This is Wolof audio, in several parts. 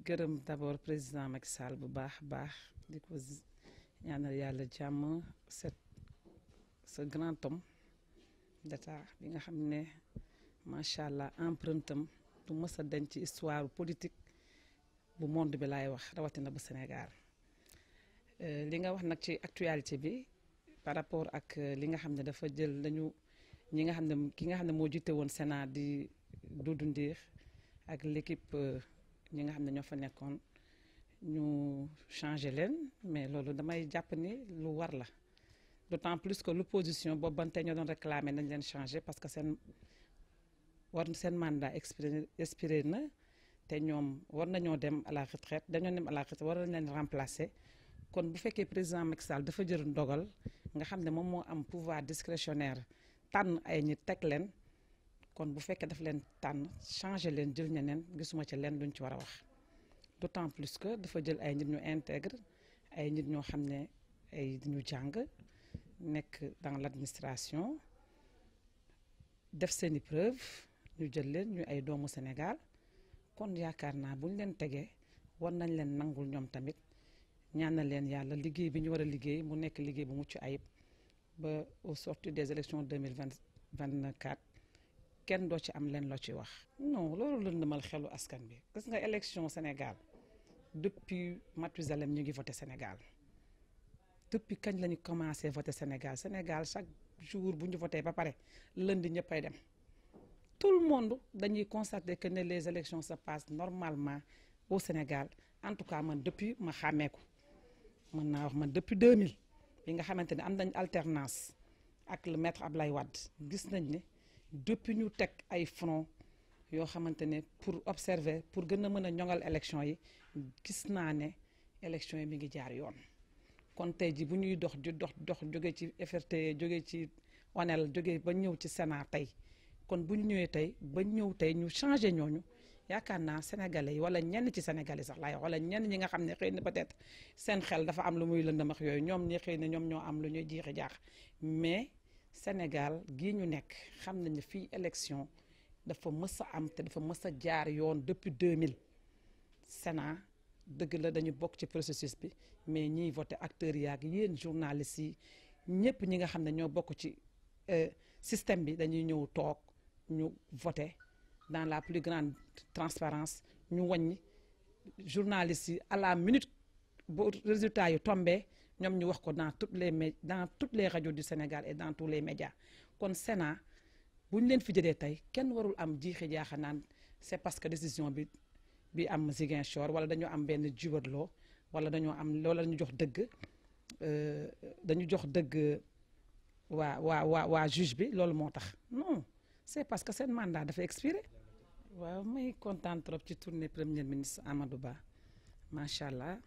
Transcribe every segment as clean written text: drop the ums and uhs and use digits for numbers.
gërëm d'abord président Macky Sall bu baax di ko ñaanal yàlla jàmm ce grand homme d'état bi nga xam ne macha allah empreinte am du mës a denc ci histoire politique bu monde bi laay wax rawatina bu Sénégal li nga wax nag ci actualité bi par rapport ak li nga xam ne dafa jël dañu ñi nga xam ne ki nga xam ne moo jiite woon Sénat di Doudou Ndir ak l'équipe ñi nga xam ne ñoo fa nekkoon ñu changé leen mais loolu damay jàpp ni lu war la d'autant plus que l'opposition boobu ban tey ñoo doon réclamer nañ leen changé parce que seen mandat expiré na te ñoom war nañoo dem à la retraite dañoo dem à la retraite war nañ leen remplacer kon bu fekkee président Macky Sall dafa jël ndogal nga xam ne moom moo am pouvoir discrétionnaire tànn ay ñi teg leen kon bu fekkee daf leen tànn changé leen jël ñeneen gisuma ci leen luñ ci war a wax d'autant plus que dafa jël ay nit ñu intègre ay nit ñoo xam ne ay ñu jàng nekk dans l'administration def seeni preuve ñu jël leen ñu ay doomu Sénégal kon yaakaar naa bu ñu leen tegee war nañ leen nangul ñoom tamit ñaanal leen yàlla liggéey bi ñu war a liggéey mu nekk liggéey bu mucc ayib ba au sortir des élections 2024 kenn doo ci am leen loo ci wax. non loolu lëndëmal xelu askan bi gis nga élection Sénégal depuis Mathusalem ñu ngi voté Sénégal depuis kañ la ñu commencé voté Sénégal chaque jour bu ñu voté ba pare lundi ñëppay dem tout le monde dañuy constater que ne les élections se passent normalement au Sénégal en tout cas man depuis ma xàmmee ko mën naa wax man depuis 2000 bi nga xamante ne am nañ alternance ak le maître Ablaye Wade gis nañ ne depuis ñu teg ay front yoo xamante ne pour observer pour gën a mën a ñoŋal élection yi gis naa ne élection yi mi ngi jaar yoon kon tey ji bu ñuy dox jóge ci FRT jóge ci ONEL jóge ba ñëw ci Sénat tey kon bu ñu ñëwee tey ba ñëw tey ñu changé ñooñu yaakaar naa sénégalais yi wala ñenn ci sénégalais sax laay wala ñenn ñi nga xam ne xëy na peut-être seen xel dafa am lu muy lëndëm ak yooyu ñoom ñi xëy na ñoom ñoo am lu ñuy jiixi jaax mais Sénégal gii ñu nekk xam nañu fii élection dafa mës a am te dafa mës a jaar yoon depuis 2000 Sénat dëgg la dañu bokk ci processus bi mais ñiy voté acteurs yaak yéen journalistes yi ñëpp ñi nga xam ne ñoo bokk ci système bi dañuy ñëw toog ñu voté dans la plus grande transparence ñu wàññi journalistes yi à la minute bu résultat yi tombé ñoom ñu wax ko dans toutes les radios du Sénégal et dans tous les médias kon Sénat bu ñu leen fi jëlee tey kenn warul am jiixi jaaxa naan c'est parce que décision bi am Ziguinchor wala dañoo am benn jubaloo wala dañoo am loola dañu jox dëgg waa juge bi loolu moo tax non c'est parce que seen mandat dafa expiré. waaw may kontaan trop ci tournée premier ministre Amadou Ba macha allah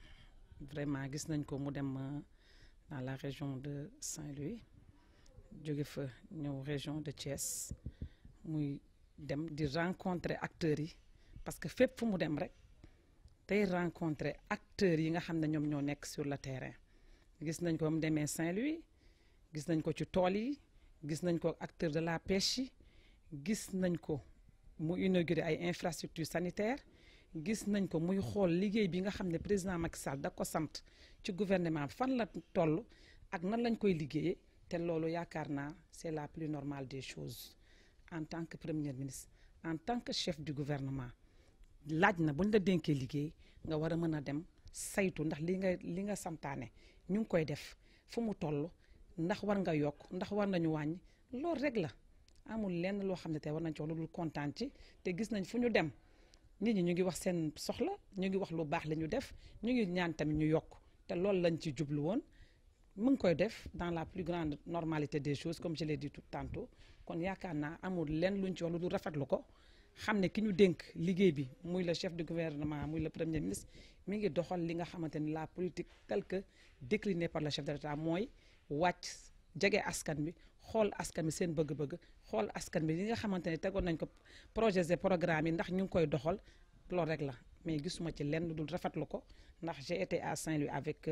vraiment gis nañ ko mu dem dans la région de Saint-Louis jóge fa ñëw région de Thiès muy dem di rencontrer acteurs yi parce que fépp fu mu dem rek tey rencontrer acteurs yi nga xam ne ñoom ñoo nekk sur le terrain gis nañ ko mu demee Saint-Louis gis nañ ko ci tool yi gis nañ ko acteur de la pêche yi gis nañ ko mu inauguré ay infrastructures sanitaires gis nañ ko muy xool liggéey bi nga xam ne président Macky Sall da ko sant ci gouvernement fan la toll ak nan lañ koy liggéeyee te loolu yaakaar naa c'est la plus normale des choses en tant que premier ministre en tant que chef du gouvernement laaj na bu ñu la dénkee liggéey nga war a mën a dem saytu ndax li nga santaane ñu ngi koy def fu mu toll ndax war nga yokk ndax war nañu wàññi loolu rek la amul lenn loo xam ne tey war nañ ci wax lu dul kontaan ci te gis nañ fu ñu dem nit ñi ñu ngi wax seen soxla ñu ngi wax lu baax la ñu def ñu ngi ñaan tamit ñu yokk te loolu lañ ci jublu woon mu ngi koy def dans la plus grande normalité des choses comme je l'ai dit tout tantôt kon yaakaar naa amul lenn luñ ci wax lu dul rafetlu ko xam ne ki ñu dénk liggéey bi muy le chef du gouvernement muy le premier ministre mi ngi doxal li nga xamante ni la politique telle que déclinée par le chef de l'État mooy wàcc jege askan bi xool askan bi seen bëgg-bëgg xool askan bi li nga xamante ne tegoon nañ ko projets et programmes yi ndax ñu ngi koy doxal loolu rek la mais gisuma ci lenn lu dul rafetlu ko ndax j'ai été à Saint-Louis avec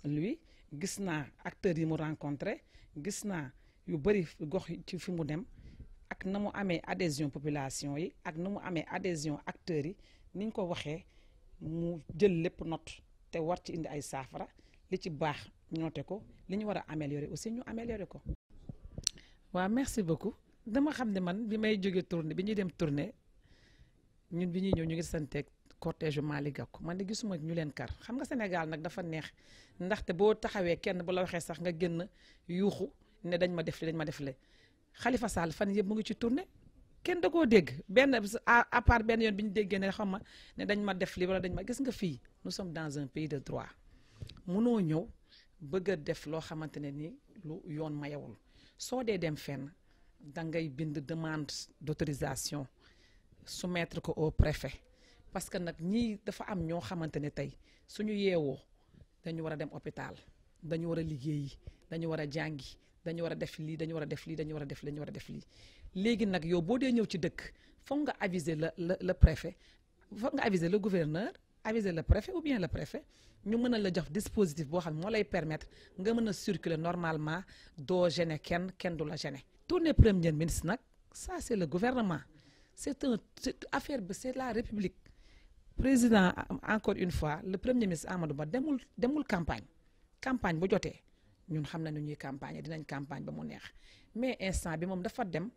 lui gis naa acteurs yi mu rencontré gis naa yu bëri gox ci fi mu dem ak na mu amee adhésion population yi ak na mu amee adhésion acteurs yi ni ñu ko waxee mu jël lépp note te war ci indi ay saafara li ci baax ñoote ko li ñu war a améliorer aussi ñu améliorer ko. waaw merci beaucoup dama xam ne man bi may jóge tournée bi ñuy dem tournée ñun bi ñuy ñëw ñu ngi santeeg cortège Malick Gakou man de gisuma ñu leen kar xam nga Sénégal nag dafa neex ndaxte boo taxawee kenn bu la waxee sax nga génn yuuxu ne dañ ma def li dañ ma def le Khalifa Sall fan yëpp mu ngi ci tournée kenn da koo dégg benn à part benn yoon bi ñu déggee ne xam ma ne dañ ma def li wala dañ ma gis nga fii nous sommes dans un pays de droit munoo ñëw bëgg a def loo xamante ne ni lu yoon mayewul soo dee dem fenn da ngay bind demande d'autorisation soumettre ko au préfet parce que nag ñii dafa am ñoo xamante ne tey suñu yeewoo dañu war a dem hôpital dañu war a liggéeyi dañu war a jàngi dañu war a def lii dañu war a def lii dañu war a def lii dañu war a def lii léegi nag yow boo dee ñëw ci dëkk foog nga aviser le préfet foog nga aviser le gouverneur aviser le préfet ou bien le préfet ñu mën a la jox dispositif boo xam ne moo lay permettre nga mën a circuler normalement doo gêner kenn du la gêner. tournée premier ministre nag ça c'est le gouvernement c'est affaire bi c'est la république président encore une fois le premier ministre Amadou Ba demul campagne bu jotee ñun xam nañu ñuy campagne dinañ campagne ba mu neex mais instant bi moom dafa dem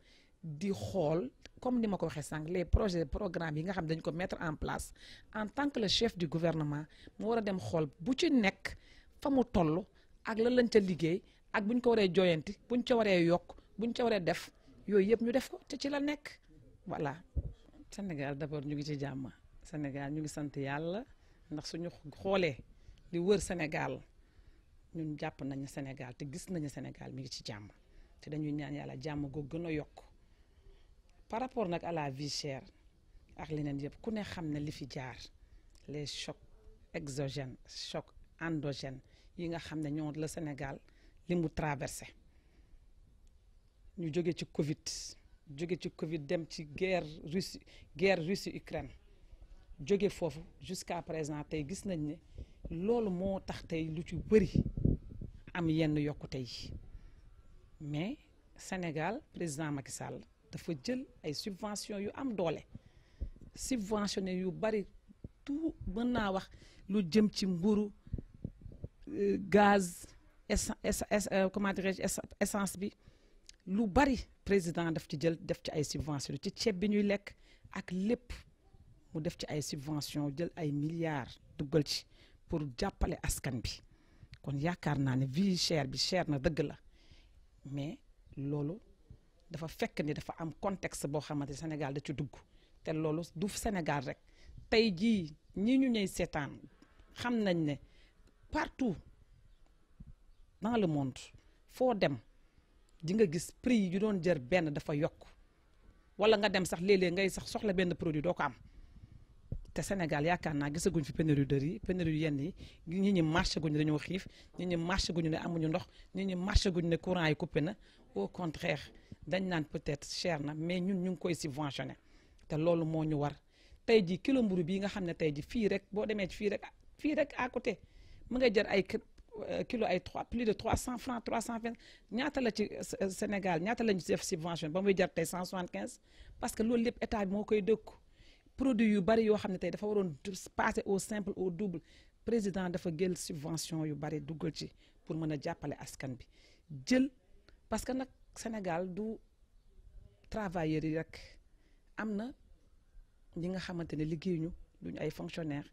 di xool comme ni ma ko waxee sànq les projets programmes yi nga xam dañ ko mettre en place en tant que le chef du gouvernement mu war a dem xool bu ci nekk fa mu toll ak la lañ ca liggéey ak buñ ko waree jooyanti buñ ca waree yokk buñ ca waree def yooyu yëpp ñu def ko te ci la nekk voilà. Sénégal d'abord ñu ngi ci jàmm Sénégal ñu ngi sant yàlla ndax suñu xoolee li wër Sénégal ñun jàpp nañu Sénégal te gis nañu Sénégal mi ngi ci jàmm te dañuy ñaan yàlla jàmm goo gën a yokk par rapport nag à la vie chère ak leneen yëpp ku ne xam ne li fi jaar les chocs exogènes chocs endogènes yi nga xam ne ñoo la Sénégal li mu traversé ñu jóge ci Covid dem ci guerre Russie Ukraine jóge foofu jusqu'à présent tey gis nañ ne loolu moo tax tey lu ci bëri am yenn yokkute yi mais Sénégal président Macky Sall dafa jël ay subventions yu am doole subventionné yu bari tout mën naa wax lu jëm ci mburu gaz comment dirais-je essence bi lu bari président daf ci jël def ci ay subventions ci ceeb bi ñuy lekk ak lépp mu def ci ay subventions jël ay milliards duggal ci pour jàppale askan bi kon yaakaar naa ne vie chère bi cher na dëgg la mais loolu dafa fekk ni dafa am contexte boo xamante Sénégal da ci dugg te loolu du Sénégal rek tey jii ñi ñu ñëy seetaan xam nañ ne partout dans le monde foo dem di nga gis prix yu doon jër benn dafa yokk wala nga dem sax léeg-léeg ngay sax soxla benn produit doo ko am te Sénégal yaakaar naa gisaguñ fi pénurie de riz pénurie yenn yi ñi ñi marché guñu dañoo xiif ñi ñi marché guñu ne amuñu ndox ñi ñi marché guñu ne courant yi coupé na au contraire dañ naan peut-être cher na mais ñun ñu ngi koy subventionné te loolu moo ñu war tey ji kilo mburu bii nga xam ne tey ji fii rek boo demee ci fii rek à côté mu ngay jar ay kilo ay plus de 300 francs 320 ñaata la ci Sénégal ñaata lañu def subvention ba muy jar tey 175 parce que loolu lépp état bi moo koy dëkku produit yu bari yoo xam ne tey dafa waroon passer au simple au double président dafa jël subvention yu bari duggal ci pour mën a jàppale askan bi jël parce que nag Sénégal du travailleurs yi rek am na ñi nga xamante ne liggéeyuñu duñu ay fonctionnaires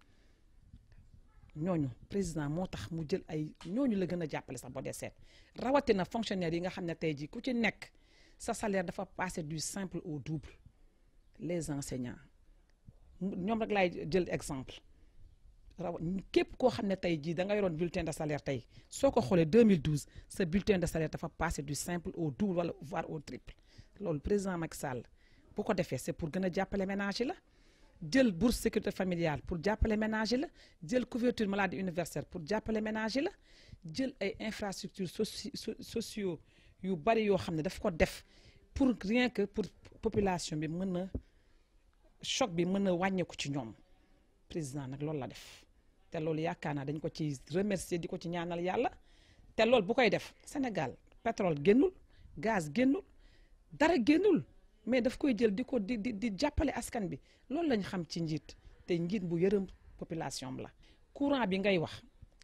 ñooñu président moo tax mu jël ay ñooñu la gën a jàppale sax boo dee seet rawatina fonctionnaires yi nga xam ne tey jii ku ci nekk sa salaire dafa passer du simple au double les enseignants ñoom rek laay jël exemple képp koo xam ne tey jii da nga yoroon bulletin de salaire tey soo ko xoolee 2012 sa bulletin de salaire dafa passer du simple au double wala voire au triple loolu président Macky Sall bu ko defee c'est pour gën a jàppale ménage yi la jël bourse sécurité familiale pour jàppale ménage yi la jël couverture maladie universelle pour jàppale ménage yi la jël ay infrastructures sociaux yu bari yoo xam ne daf ko def pour rien que pour population bi mën a choc bi mën a wàññeeku ci ñoom président nag loolu la def te loolu yaakaar naa dañ ko ci remercier di ko ci ñaanal yàlla te loolu bu koy def Sénégal pétrole génnul gaz génnul dara génnul mais daf koy jël di ko di jàppale askan bi loolu lañ xam ci njiit te njiit bu yërëm population la. courant bi ngay wax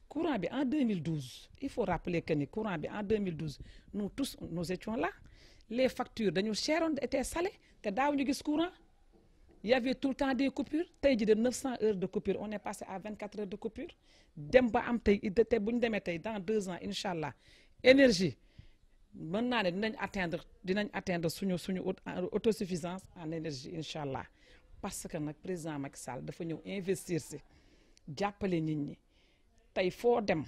courant bi en 2012 il faut rappeler que ni courant bi en 2012 nous tous nous étions là les factures dañu cheroon étaient salées te daawuñu gis courant. Il y avait tout le temps des coupures tey ji de 900 heures de coupure on est passé à 24 heures de coupure dem ba am tey te bu ñu demee tey dans 2 ans incha allah énergie mën naa ne dinañ atteindre suñu autosuffisance en énergie incha allah parce que nag président Macky Sall dafa ñëw investir si jàppale nit ñi tey foo dem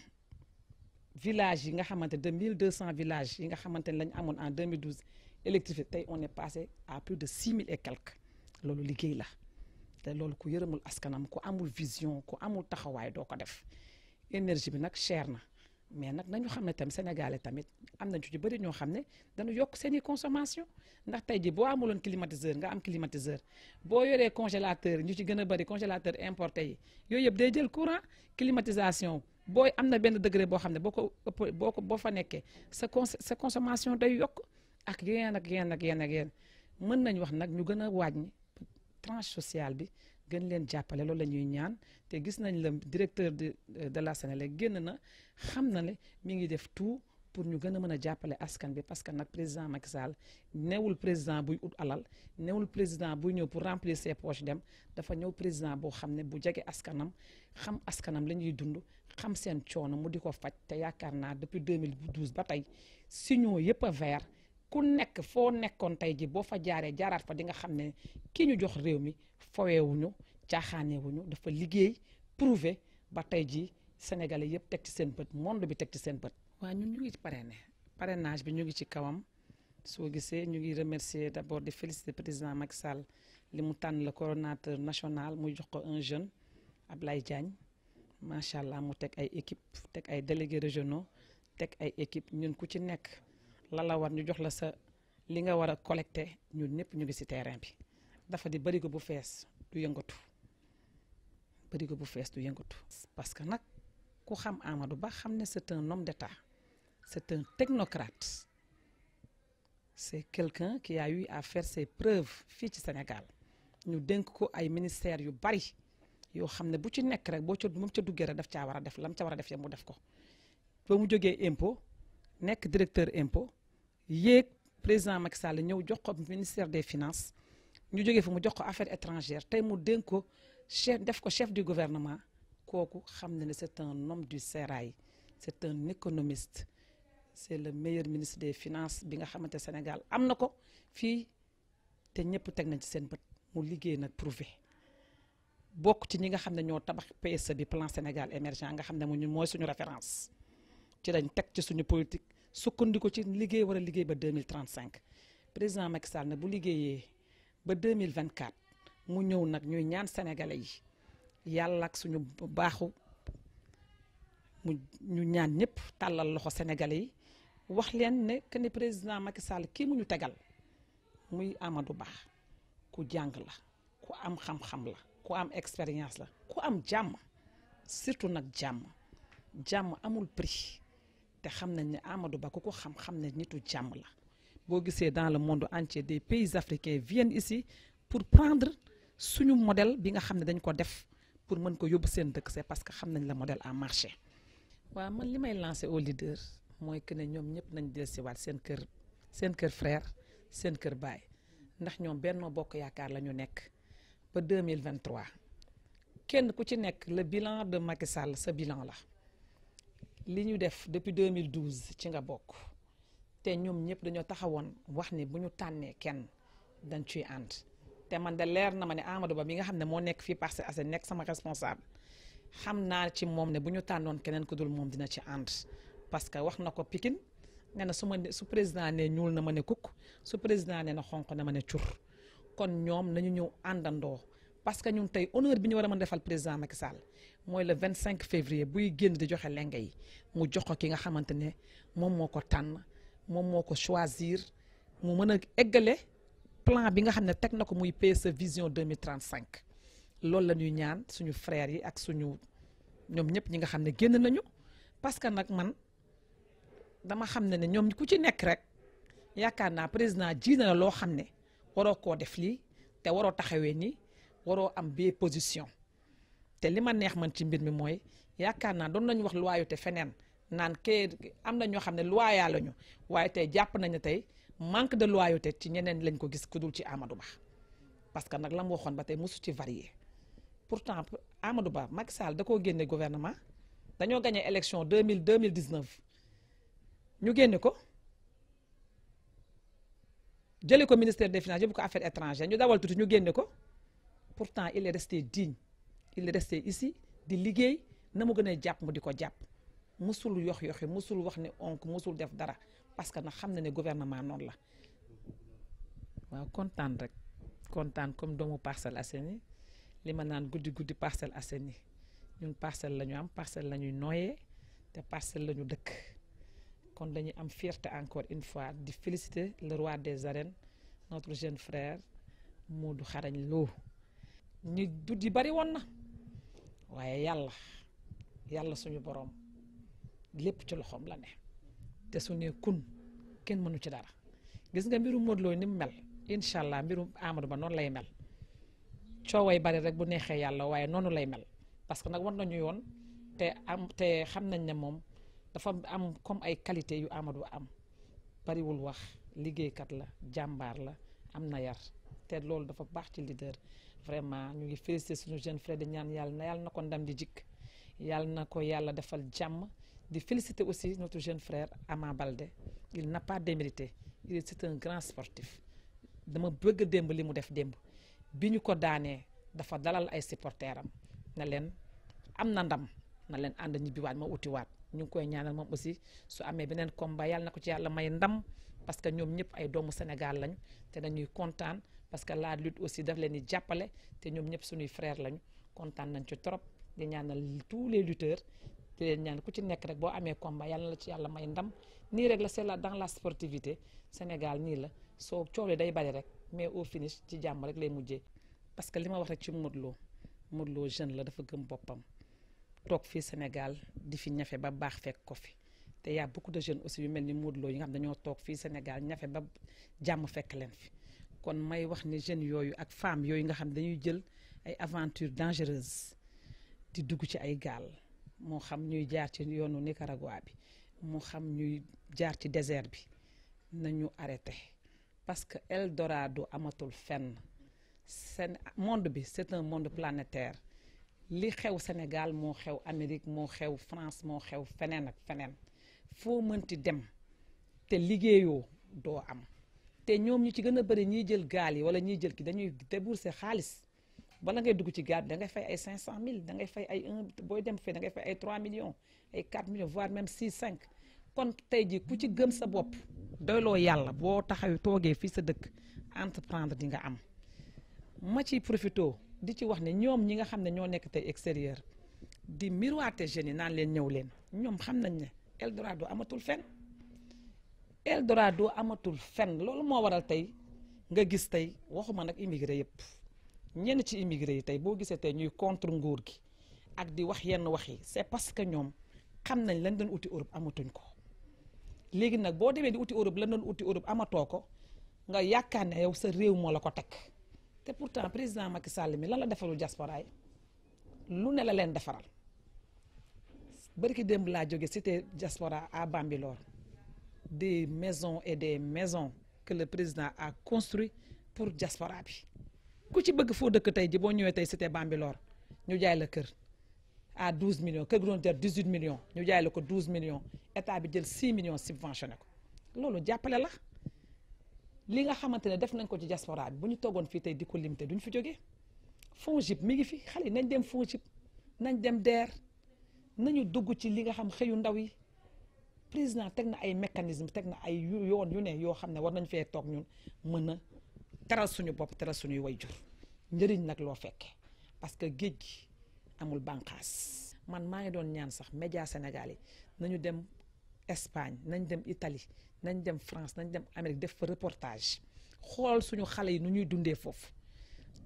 village yi nga xamante de 1200 villages yi nga xamante ne lañ amoon en 2012 électricité tey on est passé à plus de 6000 et quelques. loolu liggéey la te loolu ku yërëmul askanam ku amul vision ku amul taxawaay doo ko def énergie bi nag cher na mais nag nañu xam ne tamit Sénégalais tamit am nañu ci bëri ñoo xam ne dañu yokk seeni consommation ndax tey ji boo amuloon climatiseur nga am climatiseur boo yoree congélateur ñu ci gën a bëri congélateur importé yi yooyu yëpp day jël courant climatisation booy am na benn degré boo xam ne boo fa nekkee sa consommation day yokk ak yeneen ak yeneen ak yeneen ak yeneen mën nañ wax nag ñu gën a wàññi tranche sociale bi gën leen jàppale loolu la ñuy ñaan te gis nañ le directeur de la Sénélec génn na xam na ne mi ngi def tout pour ñu gën a mën a jàppale askan bi parce que nag président Macky Sall newul président buy ut alal newul président buy ñëw pour remplir ses poches dem dafa ñëw président boo xam ne bu jege askanam xam askanam la ñuy dund xam seen coono mu di ko faj te yaakaar naa depuis 2012 ba tey signaux yëpp a vert ku nekk foo nekkoon tey ji boo fa jaaraat fa di nga xam ne ki ñu jox réew mi foweewuñu caaxaaneewuñu dafa liggéey prouvé ba tey ji sénégalais yëpp teg ci seen bët monde bi teg ci seen bët. waaw ñun ñu ngi parrainage bi ñu ngi ci kawam soo gisee ñu ngi remercier d'abord di féliciter président Macky Sall li mu tànn le coordonnateur national muy jox ko un jeune Ablaye Diagne macha allah mu teg ay équipe teg ay délégués régionaux teg ay équipe ñun ku ci nekk. la war ñu jox la sa li nga war a collecté ñun ñëpp ñu ngi ci terrain bi dafa di barigo bu fees du yëngatu parce que nag ku xam Amadou Ba xam ne c'est un homme d'État c'est un technocrate c'est quelqu'un qui a eu à faire ses preuves fii ci Sénégal ñu dénk ko ay ministères yu bari yoo xam ne bu ci nekk rek moom ca duggee rek daf caa war a def lam ca war a def mu def ko ba mu jógee impôt nekk directeur impôt yéeg président Macky Sall ñëw jox ko ministère des finances ñu jógee fa mu jox ko affaires étrangères tey mu dénk ko chef du gouvernement kooku xam na ne c'est un homme du sérail c'est un économiste c'est le meilleur ministre des finances bi nga xamante Sénégal am na ko fii te ñëpp teg nañ ci seen bët mu liggéey nag prouvé bokk ci ñi nga xam ne ñoo tabax PSE bi plan Sénégal émergent nga xam ne ñun mooy suñu référence ci lañ teg ci suñu politique sukkandiku ci liggéey war a liggéey ba 2035 président Macky Sall ne bu liggéeyee ba 2024 mu ñëw nag ñuy ñaan sénégalais yi yàlla ak suñu baaxu ñu ñaan ñëpp tàllal loxo sénégalais yi wax leen ne que ni président Macky Sall kii mu ñu tegal muy Amadou Ba ku jàng la ku am xam-xam la ku am expérience la ku am jàmm surtout nag jàmm amul prix te xam nañ ne Amadou Ba ku ko xam ne nitu jàmm la boo gisee dans le monde entier des pays africains viennent ici pour prendre suñu modèle bi nga xam ne dañ ko def pour mën ko yóbbu seen dëkk c'est parce que xam nañ la modèle en marché. waaw man li may lancer aux leaders mooy que ne ñoom ñëpp nañ dellusiwaat seen kër frère seen kër baay ndax ñoom Benno Bokk Yaakaar la ñu nekk ba 2023 kenn ku ci nekk le bilan de Macky Sall sa bilan la. li ñu def depuis 2012 ci nga bokk te ñoom ñëpp dañoo taxawoon wax ni bu ñu tànnee kenn dañ ciy ànd te man de leer na ma ne Amadou Ba mi nga xam ne moo nekk fii Parcelles Assainies nekk sama responsable xam naa ci moom ne bu ñu tànnoon keneen ku dul moom dina ci ànd parce que wax na ko Pikine nee na su président ne ñuul na ma ne kukk su président ne na xonq na ma ne cur kon ñoom nañu ñëw àndandoo parce que ñun tey honneur bi ñu war a mën defal président Macky Sall mooy le 25 février buy génn di joxe lenge yi mu jox ko ki nga xamante ne moom moo ko tànn moom moo ko choisir mu mën a eggale plan bi nga xam ne teg na ko muy PSE vision 2035 loolu la ñuy ñaan suñu frères yi ak suñu ñoom ñëpp ñi nga xam ne génn nañu parce que nag man dama xam ne ñoom ku ci nekk rek yaakaar naa président ji na la loo xam ne waroo koo def lii te waroo taxawee nii waroo am bee position te li ma neex man ci mbir mi mooy yaakaar naa doon nañu wax loyauté feneen naan kee am na ñoo xam ne loyal lañu waaye tey jàpp nañu tey manque de loyauté ci ñeneen lañ ko gis ku dul ci Amadou Ba parce que nag la mu waxoon ba tey mosu ci varié pourtant Amadou Ba Macky Sall da koo génne gouvernement dañoo gagné élection 2019 ñu génne ko jëlee ko ministère des finances yóbbu ko affaires étrangères ñu dawal tuuti ñu génne ko pourtant il est resté digne il est resté ici di liggéey na mu gën a jàpp mu di ko jàpp musul yoxi musul wax ne onk musul def dara parce que nag xam na ne gouvernement noonu la waaw kontaan rek kontaan comme doomu Parcelles Assainies li ma naan guddi Parcelles Assainies ñun parcelle la ñu am parcelle la ñuy nooyee te parcelle la ñu dëkk kon dañuy am fierté encore une fois di féliciter le roi des arènes notre jeune frère Modou Xarañ Lo ñu dut yi bari woon na waaye yàlla suñu borom lépp ci loxoom la ne te su ne kun kenn mënu ci dara gis nga mbirum Modou Lo ni mu mel incha allah mbirum Amadou Ba noonu lay mel cooway bari rek bu neexee yàlla waaye noonu lay mel parce que nag war nañu yoon te xam nañ ne moom dafa am comme ay qualité yu Amadou am bariwul wax liggéeykat la jàmbaar la am na yar te loolu dafa baax ci leader vraiment ñu ngi féliciter suñu jeune frère di ñaan yàlla na ko ndam di jikk yàlla na ko yàlla defal jàmm di féliciter aussi notre jeune frère Ama Baldé il n'a pas démérité c'est un grand sportif dama bëgg démb li mu def démb bi ñu ko daanee dafa dalal ay supporters am na leen am na ndam na leen ànd ñibbiwaat ma utiwaat ñu ngi koy ñaanal moom aussi su amee beneen combat yàlla na ko ci yàlla may ndam parce que ñoom ñëpp ay doomu Sénégal lañu te dañuy kontaan parce que la lutte aussi daf leen di jàppale te ñoom ñëpp suñuy frère lañu kontaan nañ ci trop di ñaanal tous les lutteurs di leen ñaan ku ci nekk rek boo amee combat yàlla na la ci yàlla may ndam nii rek la c'est là dans la sportivité Sénégal nii la soo coole day bari rek mais au finish ci jàmm rek lay mujjee parce que li ma wax rek ci Modou Lo jeune la dafa gëm boppam toog fii Sénégal di fi ñafe ba baax fekk ko fi te y a beaucoup de jeunes aussi yu mel ni Modou Lo yi nga xam dañoo toog fii Sénégal ñafe ba jàmm fekk leen fi kon may wax ni jeunes yooyu ak femmes yooyu nga xam dañuy jël ay aventures dangereuses di dugg ci ay gaal moo xam ñuy jaar ci yoonu Nicaragua bi moo xam ñuy jaar ci désert bi nañu arrêté parce que Eldorado amatul fenn seen monde bi c'est un monde planétaire li xew Sénégal moo xew Amérique moo xew France moo xew feneen ak feneen foo mënti dem te liggéeyoo doo am te ñoom ñu ci gën a bëri ñiy jël gaal yi wala ñiy jël ki dañuy débourser xaalis bala ngay dugg ci gaal bi da ngay fay ay 500000 da ngay fay ay booy dem fee da ngay fay ay 3 millions ay 4 millions voire même 6 5 kon tey ji ku ci gëm sa bopp doyloo yàlla boo taxaw toogee fii sa dëkk entreprendre di nga am ma ciy profito di ci wax ne ñoom ñi nga xam ne ñoo nekk tey extérieur di miroiter jeunes yi naan leen ñëw leen ñoom xam nañ ne Eldorado amatul fenn Eldorado amatul fenn loolu moo waral tey nga gis tey waxuma nag immigré yëpp ñenn ci immigré yi tey boo gisee tey ñuy contre nguur gi ak di wax yenn wax yi c'est parce que ñoom xam nañ lañ doon uti Europe amatuñ ko léegi nag boo demee di uti Europe lañ doon uti Europe amatoo ko nga yaakaar ne yow sa réew moo la ko teg te pourtant président Macky Sall mi lan la defalul diaspora yi lu ne la leen defaral barki démb laa jóge cité diaspora à Bambilor des maisons et des maisons que le président a construit pour diaspora bi ku ci bëgg foo dëkk tey ji boo ñëwee tey cité Bambilor ñu jaay la kër à 12 millions kër gi doon jar 18 millions ñu jaay la ko 12 millions état bi jël 6 millions subventionné ko loolu jàppale la li nga xamante ne def nañ ko ci diaspora bi bu ñu toogoon fii tey di ko limité duñ fi jógee FONGIP mi ngi fi xale yi nañ dem FONGIP nañ dem DER nañu dugg ci li nga xam xëyu ndaw yi président teg na ay mécanisme teg na ay yoon yu ne yoo xam ne war nañ fee toog ñun mën a teral suñu bopp teral suñuy wayjur njëriñ nag loo fekkee parce que géej gi amul bànqaas man maa ngi doon ñaan sax média Sénégal yi nañu dem Espagne nañ dem Italie nañ dem France nañ dem Amérique def fa reportage xool suñu xale yi nu ñuy dundee foofu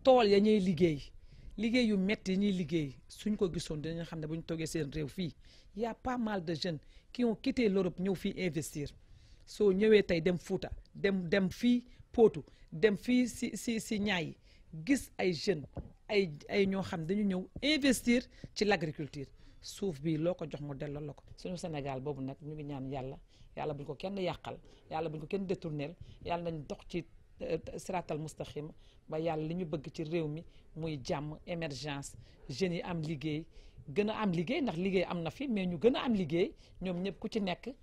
tool ya ñuy liggéey yu metti yi ñuy liggéey suñ ko gisoon dinañ xam ne bu ñu toogee seen réew fii y a pas mal de jeunes qui ont quitté l'Europe ñëw fii investir soo ñëwee tey dem Fouta dem fii Potou dem fii si ñaay gis ay jeunes ay ñoo xam dañu ñëw investir ci l'agriculture suuf bi loo ko jox mu delloo la ko. suñu Sénégal boobu nag ñu ngi ñaan yàlla buñ ko kenn yàqal yàlla buñ ko kenn détournel yàlla nañ dox ci siratal mustaqim ba yàlla li ñu bëgg ci réew mi muy jàmm émergence jeunes yi am liggéey gën a am liggéey ndax liggéey am na fi mais ñu gën a am liggéey ñoom ñëpp ku ci nekk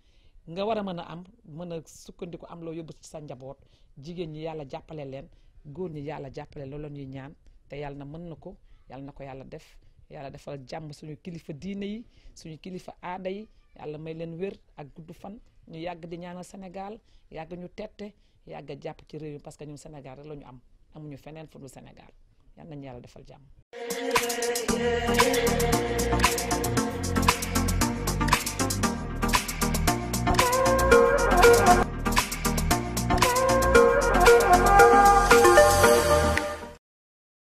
nga war a mën a am mën a sukkandiku am loo yóbbu ci sa njaboot jigéen ñi yàlla jàppale leen góor ñi yàlla jàppale loolu la ñuy ñaan te yàlla na mën na ko yàlla na ko yàlla def yàlla defal jàmm suñu kilifa diine yi suñu kilifa aada yi yàlla may leen wér ak gudd fan ñu yàgg di ñaanal Sénégal yàgg ñu tette yàgg a jàpp ci réew mi parce que ñun Sénégal rek la ñu am amuñu feneen fu dul Sénégal yal nañu yàlla defal jàmm.